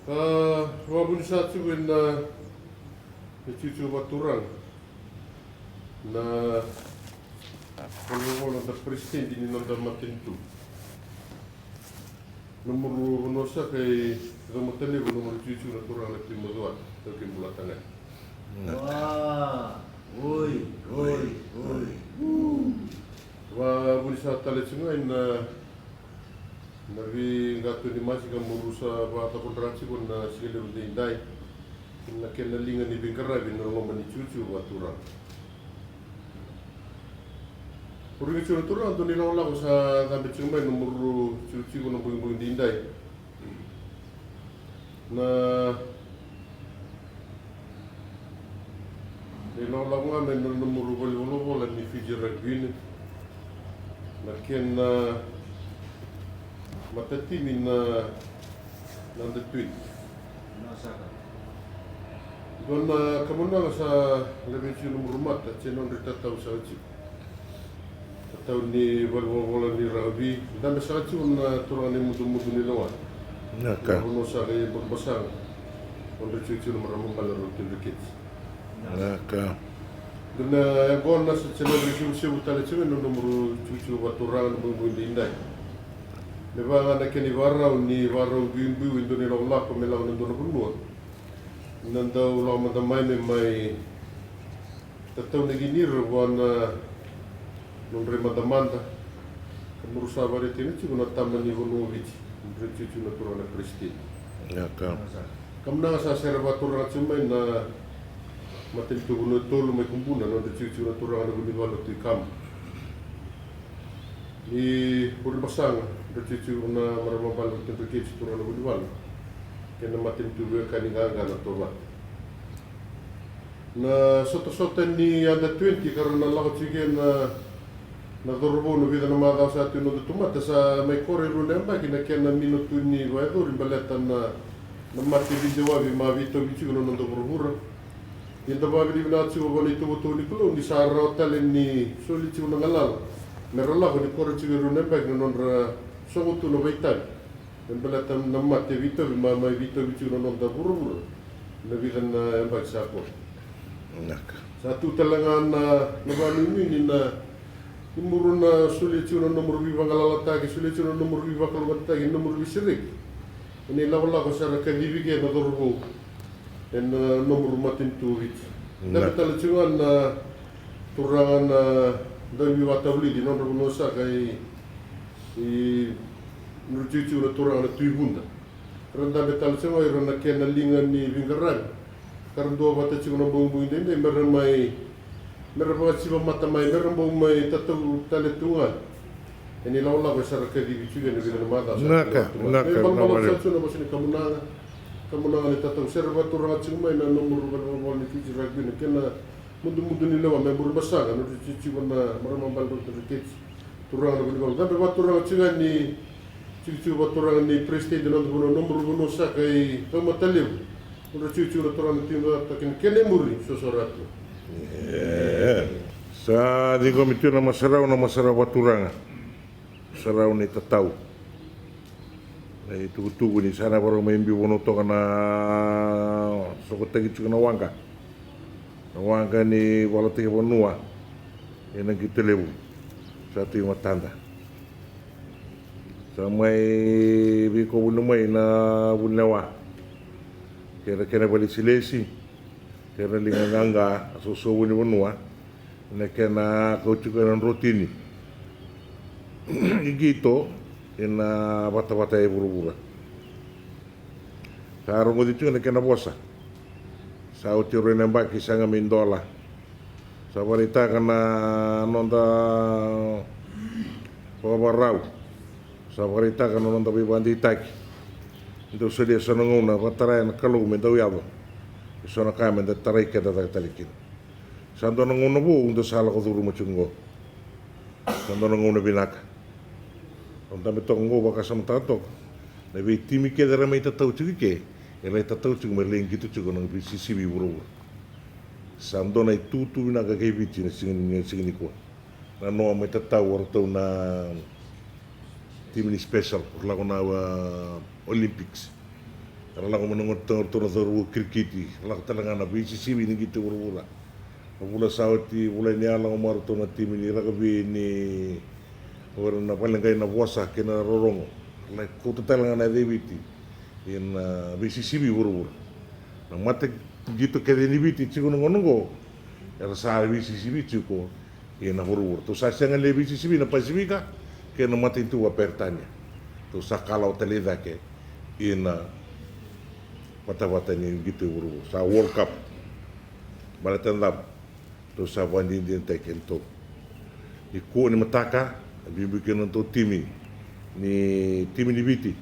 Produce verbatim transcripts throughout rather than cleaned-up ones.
Ka vakavuna sa tiko ena, na tiko vakaturaga na, na, na, na peresitedi ni noda matanitu. Numuru vanua saka i Caumatalevu, numuru tiko na turaga na Tui Macuata, taukei Bula Tagane. Oi, oi, oi. Vakavuna sa tale tiko ga ina, na veiqato ni masi ka muru sa vakatakodraka tiko na siga levu daidai. Na kena liga ni veiqaravi na loma ni tikotiko vakaturaga. Uriga tiko na turaga, dua na ilakolako sa cabe tiko mai na muru tikotiko na bogibogi daidai. Na, na ilakolako ga mai na, na muru valenivolavola ni Fiji Rugby Union. Na kena matatimi na, na under twenty. Dua na kamunaga sa laveti tiko na muru mata, se nodra itatau sa tiko. Tatau ni valenivolavola ni rakavi, dabe saka tiko na turaga ni mudumudu ni lewa. Naka. Na vanua saka i Burebasaga. Nodra tiko tiko na marama bale rau tedreketi. Naka. Dua na yaqona sa tiko na veisevusevu tale tiko na noda muru tikotiko vakaturaga na bogibogi daidai. Me vaka ga na kena ivakarau ni vakarau biubiu e dua na ilakolako me lako na dua na vanua. Na dau lako mada mai me mai tatau na kina ira vua na nodra imadamada. Ka muru sa vakaraitaka tiko na tama ni vanua o Viti, nodra tiko tiko na turaga na peresitedi. Ia ka. Kamunaga sa sere vakaturaga tiko mai na matanitu vanua e tolu mai Kubuna, nodra tiko tiko na turaga na Vunivalu Tui Kamu. Ni Burebasaga, nodra tiko tiko na marama bale rau tedreketi turaga na Vunivalu. Kei na matanitu veiwekani qaqa na Tovata. Na sotasota ni under twenty ka ra na lako tiko kina na, na cauravou na vica na macawa sa tu e noda tumata sa mai koro e rua na yabaki na kena mino tu ni vakayacori baleta na, na mate veidewavi ma veitauvi tiko na noda vuravura. Ia da vakavinavinaka tiko vua na ituvatuva ni Kalou ni sa rawa tale ni soli tiko na galala me ra lako ni koro tiko e rua na yabaki na nodra sogo tu na vakaitavi. Me baleta na mate veitauvi ma, mai veitauvi tiko na noda vuravura na vica na yabaki sa koro. Naka. Sa tu tale ga na, na vakanuinui ni na, ni muru na solia tiko na nomuru veivagalalataki, solia tiko na nomuru veivakalougatataki, nomuru veisereki. Ena ilakolako sa ra kacivi kina na cauravou ena nomuru matanitu o Viti. Naka. Dabe tale tiko ga na turaga na dauvakatavulici, nodra vanua saka i, i, nodra tiko tiko na turaga na Tui Vuda. Ra dabe tale tiko ga o ira na kena liga ni veiqaravi. Ka ra duavata tiko na bogibogi daidai me ra mai, me ra vakaciva mata mai, me ra bau mai tatau tale tu ga. Ena ilakolako e sa ra kacivi tiko ena vica na macawa sa. Naka, naka, e balabala sa tiko na vosa ni kamunaga. Kamunaga ni tatau, sere vakaturaga tiko mai na nomuru valenivolavola ni Fiji Rugby Union, kei na mudumudu ni lewa mai Burebasaga, nodra tiko tiko na marama bale rau tedreketi turaga na Vunivalu. Dabe vakaturaga tiko ga ni tikotiko vakaturaga ni peresitedi na noda vanua, nomuru vanua saka i Caumatalevu. Nodra tiko tiko na turaga na Tui Macuata kei na kena imuri, soso ratu. E, sa ciqomi tu na masarau, na masarau vakaturaga. Sarau ni tatau. Na itukutuku ni sa na varau mai biu vanua toka na sokotaki tiko na waqa. Na waqa ni valataki vanua ena qito levu. Sa tu i matada. Sa mai veikovoni mai na vunilewa. Kei na kena valesilesi. Kei na liga qaqa, a sosovu ni vanua. Na kena kauti koya na drotini i qito ena vatavata e vuravura. Sa rogoci tiko na kena vosa. Sa oti e rua na yabaki sa ga mai dola. Sa vakaraitaka na noda vakavakarau. Sa vakaraitaka na noda veivakadeitaki. Dau solia so na gauna vakatara na Kalou me dau yaco. E so na ka me da tarai keda cake tale kina. Sa dua na gauna vou da sa lako curuma tiko oqo. Sa dua na gauna vinaka. Au dabe toka oqo, vakasamataka toka na veitimi kece era mai tatau tiko i ke, era lai tatau tiko me ra lai qito tiko na veisisivi i vuravura. Sa dua na itutu vinaka kei Viti na siga ni, siga nikua. Na noa mai tatau o ratou na timi ni special, ra lako na, a, Olympics. Era lako mai na gone turaga ratou na cauravou kirikiti, ra lako tale ga na veisisivi ni qito e vuravura. Na vula sa oti, vula ni a lako mai ratou na timi ni rakavi ni o ira na valeqai na vosa kei na rorogo. Ra lai kauta tale ga na yaca i Viti ina veisisivi e vuravura. Na mataqito kece ni Viti tiko na gauna oqo, era sa veisisivi tiko ina vuravura. Tou sa sega ni veisisivi na Pasifika kei na matanitu vakaperitania. Tou sa kalawa tale i cake ina vatavata ni qito e vuravura, sa World Cup. Baleta na cava? Tou sa vakadinadinataki keda tou. Nikua ni mataka, a biubiu kina na nodatou timi, ni timi ni Viti,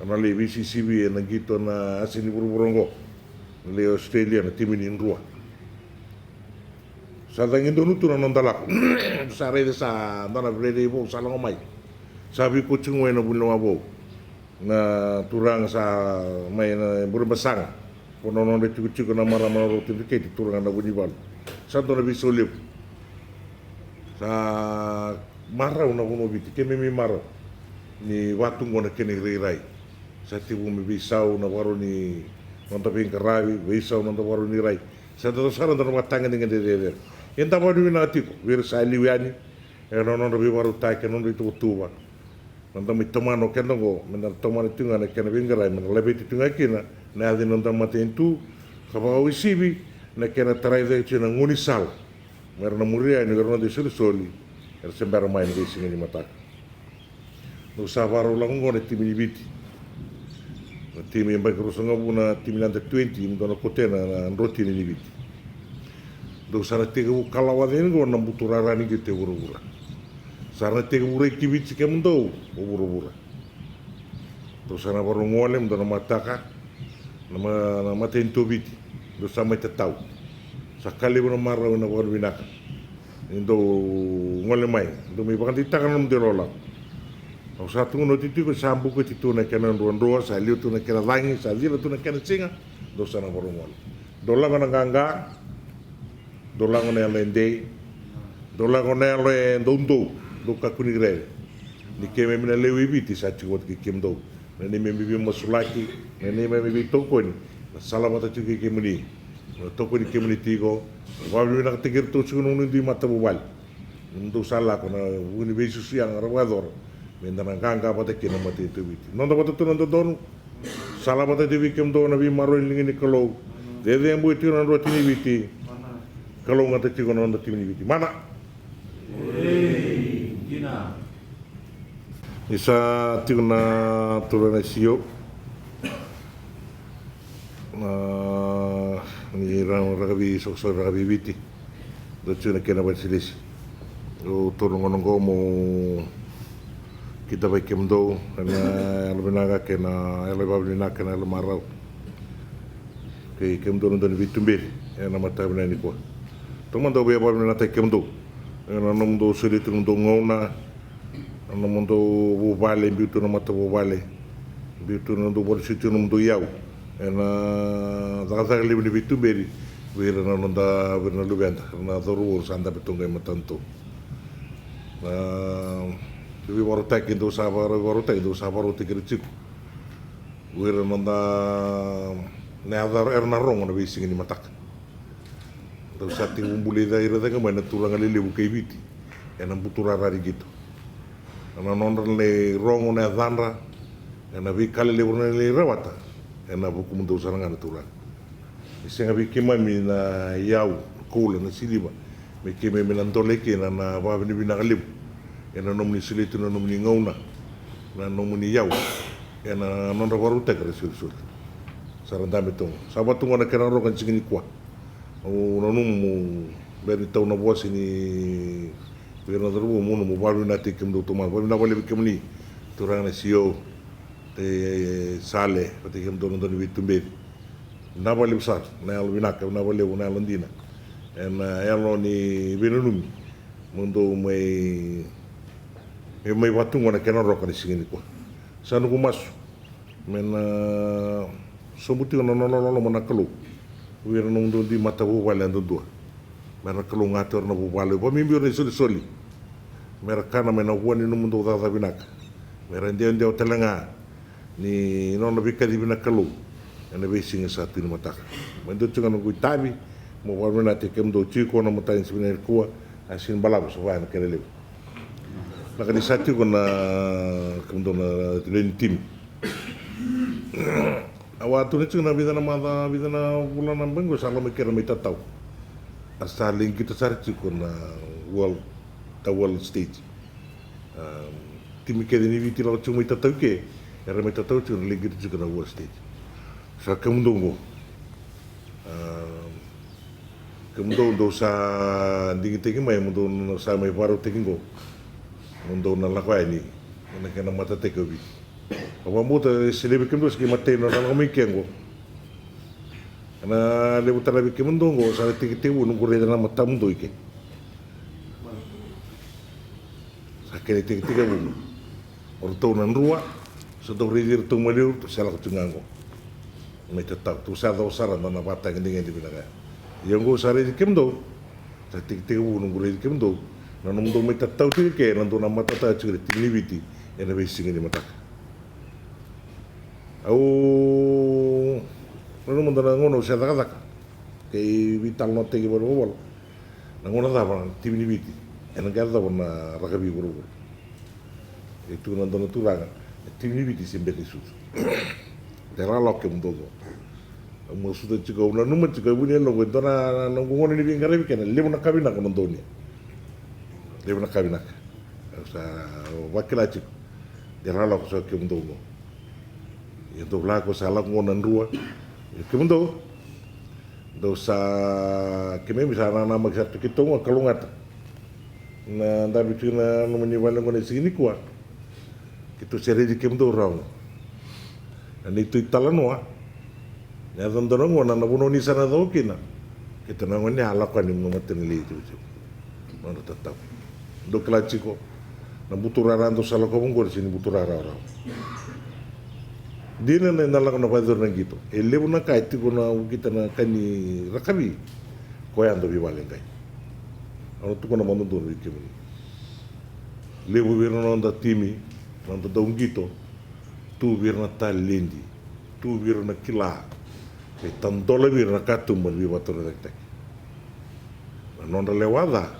na lai veisisivi ena qito na yasa ni vuravura oqo. Na lai Australia na timi ni Drua. Sa cagi donu tu na noda lako. Sa raica sa dua na veirairai vou sa lako mai. Sa veikoti gua ena Vunilewa vou na turaga sa mai na Burebasaga. Ko na nodra itikotiko na marama na Rotary Keti, turaga na Vunivalu. Sa dua na veisau levu. Sa marau na vanua o Viti, keimami marau ni vatu gona kena irairai. Sa tevu me veisau na vakarau ni noda veiqaravi, veisau na noda vakarau ni rai. Sa dau sara dua na vakatagedegede cecere. Eda vakavinavinaka tiko vei ira sa liu yani ena nodra veivakarautaki, ena nodra ituvatuva. Na da mai tomana o keda oqo, me da tomana tiko ga na kena veiqaravi, me da laveti tiko ga kina na yaca ni noda matanitu, ka vakauasivi na kena tarai cake tiko na gaunisala me ra na muria yani o ira na noda isolisoli era se bera mai na veisiga ni mataka. Dou sa vakarau lako oqo na timi ni Viti. Na timi e yabaki ruasagavulu, na timi ni under twenty, me dou na kauta na drotini ni Viti. Dou sa na tekivu kalawa cake oqo na buturara ni qito e vuravura. Sa na tekivu rai ki Viti kemudou o vuravura. Dou sa na vakarau gole me dou na mataka na ma, na matanitu o Viti. Dou sa mai tatau. Sa ka levu na marau, na vakavinavinaka ni dou gole mai, dou mai vakadeitaka na nomudou ilakolako. Au sa tukuna oti tiko, sa bukati tu na kena druadrua, sa liu tu na kena cagi, sa cila tu na kena siga. Dou sa na vakarau gole. Dou lako na qaqa. Dou lako na yalo e dei. Dou lako na yalo e doudou. Dou kakua ni rere. Ni keimami na lewe i Viti sa tiko vata kei kemudou. Na neimami veimasulaki, na neimami veitokoni, na sala vata tiko kei kemuni. Na tokoni kemuni tiko, na vakavinavinakataki iratou tiko na nomudou dui matavuvale. Nomudou sa lako na vuku ni veisusu yaga ra vakayacora me da na qaqa vata kina na matanitu o Viti. Noda vata tu na dodonu. Sala vata tiko vei kemudou na veimaroroi ni liga ni Kalou. Cecebui tiko na drotini Viti. Kalougata tiko na noda timi ni Viti. Mana. Ei, dina. Ni sa tiko na turaga na C E O, na, ni ra, rakavi, soqosoqo rakavi Viti. Dou tiko na kena vakailesilesi. Au taura na gauna oqo meu kidavaki kemudou ena yalovinaka kei na yalo vakavinavinaka kei na yalo marau. Kei kemudou na dau ni veituberi ena mataka vinaka nikua. Taumada au via vakavinavinakataki kemudou ena nomudou solia tu na nomudou gauna, na nomudou vuvale, biu tu na matavuvale, biu tu na nomudou vakarusai tu na nomudou iyau ena cakacaka levu ni veituberi vei ira na noda, vei ira na luveda, na cauravou sa dabe tu qai matanitu. Na veivakarautaki dou sa vakarautaki, dou sa vakarautaki ira tiko. O ira na noda, na yaca era na rogo na veisiga ni mataka. Dou sa tekivu bulai ira cake mai na turaga lelevu kei Viti ena buturara ni qito. Ena nodra lai rogo na yacadra ena veika lelevu era na lai rawata ena vukumudou sara ga na turaga. E sega vei keimami na iyau, na koula, na siliva me keimami na dolei kina na vakavinavinaka levu ena nomuni solia tu na nomuni gauna, na nomuni iyau ena nodra vakarautaki ira na isolisoli. Sa ra dabe tu ga, sa vatu ga na kena roka ni siga nikua. Au nanuma, bera ni tau na vosa ni vei ira na cauravou, au nanuma vakavinavinakataki kemudou taumada. Vakavinavinaka vakalevu vei kemuni turaga na C E O, Tei Sale, vata kei kemudou na dau ni veituberi. Vinaka vakalevu sara na yalo vinaka, vinaka vakalevu na yalo dina, ena yalo ni veinanumi mo dou mai, mai vatu ga na kena roka ni siga nikua. Sa noqu masu me na sobu tiko na nona loloma na Kalou vei ira na nomudou dui matavuvale yadudua. Me ra kalougata o ira na vuvale, vakabibi o ira na isolisoli. Me ra kana mai na vua ni nomudou cakacaka vinaka. Me ra dewadewa tale ga ni nona veikacivi na Kalou ena veisiga sa tu ni mataka. Mai dua tiko ga noqu itavi, mo vakavinavinakataki kemudou tiko na mataka ni siga nikua, a sega ni balavu sa vaya na kena levu. Na ka ni sa tiko na kemudou na lewe ni timi. Au a tukuna tiko na vica na macawa, vica na vula na bai qo sa lako mai kina na mai tatau. A sa lai qito sara tiko na world, the world stage. Timi kece ni Viti lako tiko mai tatau ke, era mai tatau tiko na lai qito tiko na world stage. Sa kemudou qo. Kemudou dou sa digitaki mai, mo dou sa mai vakarautaki qo. Mo dou na lako yani ena kena matataki o Viti. Au vakabauta se levu vei kemudou se qai matai na nodra lako mai ke qo. Ena levu tale vei kemudou qo sa na tekitekivu noqu raica na matamudou i ke. Sa kena tekitekivu. O ratou na drua sa dau raici iratou maliu, ratou sa lako tiko ga qo. Mai tatau, ratou sa yacova sara na vakatagedegede vinaka ya. Ia qo sa raici kemudou. Sa tekitekivu noqu raici kemudou. Na nomudou mai tatau tiko ke, na dou na matataka tiko na timi ni Viti ena veisiga ni mataka. Au nanuma dua na gauna au se cakacaka kei veitalanoataki valenivolavola. Na gauna cava na timi ni Viti ena qai yacova na rakavi vuravura? E tukuna dua na turaga, na timi ni Viti se bete sucu. De lalako kemudou qo. Au masuta tiko, au nanuma tiko, e vuni e noqu, e dua na noqu gauna ni veiqaravi kei na levu na ka vinaka au na donuya. Levu na ka vinaka. Au sa vakila tiko. De lalako sa kemudou qo. Ia dou lako sa lako qo na drua. Ia kemudou. Dou sa, keimami sa nanamaki sara tu keitou ga, kalougata. Na dabe tu na nomuni vale qo na siga nikua. Keitou se raici kemudou rawa qo. Na neitou italanoa. Na yaco dua na gauna na vanua ni sa na yacova kina. Keitou na gone a lako yani na matanilewe i Jefajeva. Nodra tatau. Dou kila tiko na buturara dou sa lakova qori se ni buturara rawa. Dina na, na lako na vakayacori na qito. E levu na ka e tiko na ukita na ka ni rakavi. Koya dau veivakaleqai. Au na tukuna vakadodonu vei kemuni. Levu vei ira na noda timi, na noda dau qito. Tu vei ira na taledi. Tu vei ira na kila. E tadola vei ira na katuba ni veivakatorocaketaki. Na nodra lewa ca.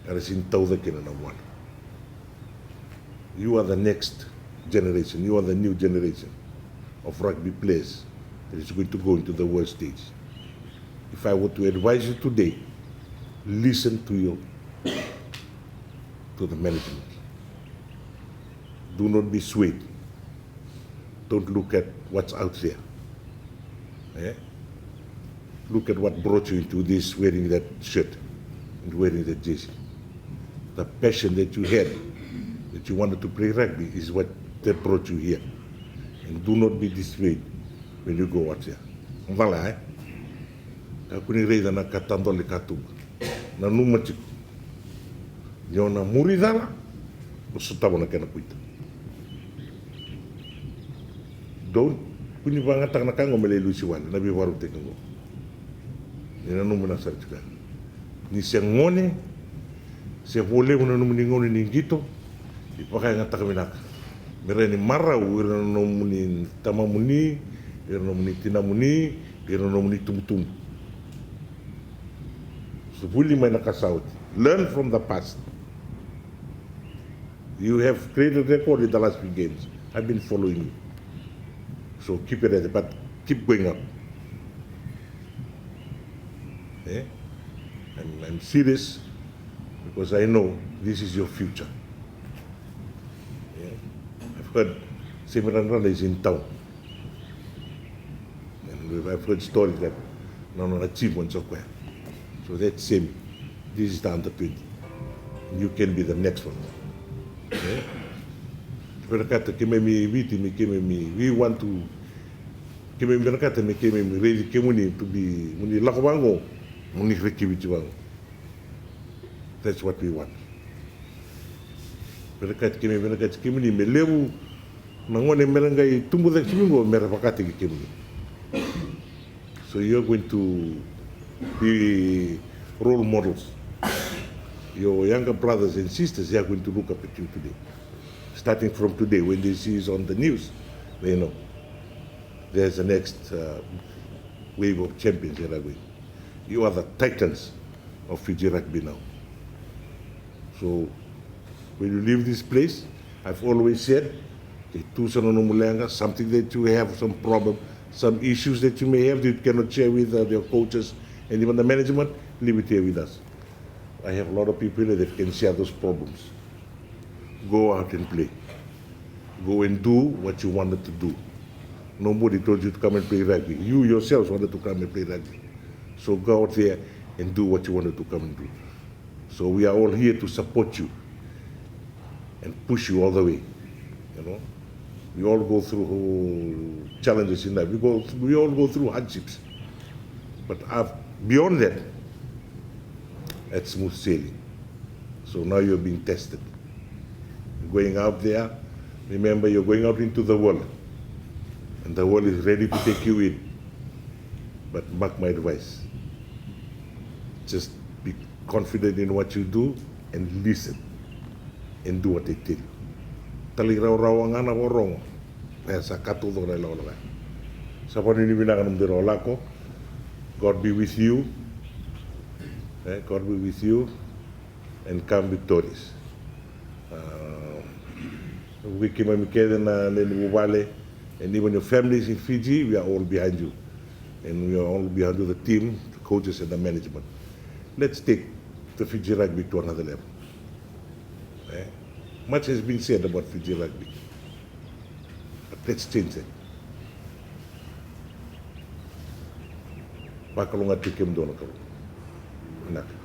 Era sega ni tauca kina na vuana. You are the next generation. You are the new generation of rugby players that is going to go into the world stage. If I were to advise you today, listen to your, to the management. Do not be swayed. Don't look at what's out there. Eh? Look at what brought you into this, wearing that shirt and wearing that jersey. The passion that you had, that you wanted to play rugby, is what that brought you here. And do not be dismayed when you go out there. Cala, eh? Kakua ni raica na ka tadola ni katuba. Nanuma tiko ni o na muri cala, o sotava na kena kuita. Dou kua ni vakayagataka na ka qo me lai lusi wale na veivakarautaki qo. Ni nanuma na sara tiko ya. Ni se gone, se vo levu na nomuni gauna ni qito, ni vakayagataka vinaka. Me rawa ni marau ira na nomuni tamamuni, ira na nomuni tinamuni, ira na nomuni tubutubu. So vuli mai na ka sa oti. Learn from the past. You have created record in the last few games. I've been following you. So keep it at it, but keep going up. Eh? I'm, I'm serious because I know this is your future. Eh? I've heard Semi Radradra is in town. And we've, I've heard stories that na nona achievements o koya. So that's Semi. This is the under twenty. You can be the next one. Eh? Vinakata keimami Viti me keimami, we want to, keimami vinakata me keimami raici kemuni to be, muni lako vaqo, muni reki Viti vaqo. That's what we want. Vinakati kemuni, vinakati kemuni me levu na gone me ra qai tubu cake tiko qo me ra vakataki kemuni. So you are going to be role models. Your younger brothers and sisters, they are going to look up at you today. Starting from today, when they see you on the news, they know. There's the next uh, wave of champions in rugby. You are the titans of Fiji rugby now. So when you leave this place, I've always said, ke tu sa na nomu leqa, something that you have some problem, some issues that you may have that you cannot share with uh, your coaches and even the management, leave it here with us. I have a lot of people here that can share those problems. Go out and play. Go and do what you wanted to do. Nobody told you to come and play rugby. You yourselves wanted to come and play rugby. So go out there and do what you wanted to come and do. So we are all here to support you and push you all the way. You know, we all go through challenges in life. We go, we all go through hardships. But uh, beyond that, it's smooth sailing. So now you're being tested. Going out there, remember you're going out into the world. And the world is ready to take you in. But mark my advice. Just be confident in what you do and listen and do what they tell you. Talairawarawa ga na vakarorogo. E sa ka taucoko na ilakolako ya. Sa vakanuinui vinaka na nomudou ilakolako. God be with you. Eh, God be with you and come victorious. Uh, vukei keimami kece na lewe ni vuvale and even your families in Fiji, we are all behind you. And we are all behind you, the team, the coaches and the management. Let's take the Fiji rugby to another level. Eh? Much has been said about Fiji rugby. But let's change it. Vakalougatataki kemudou na Kalou. Vinaka.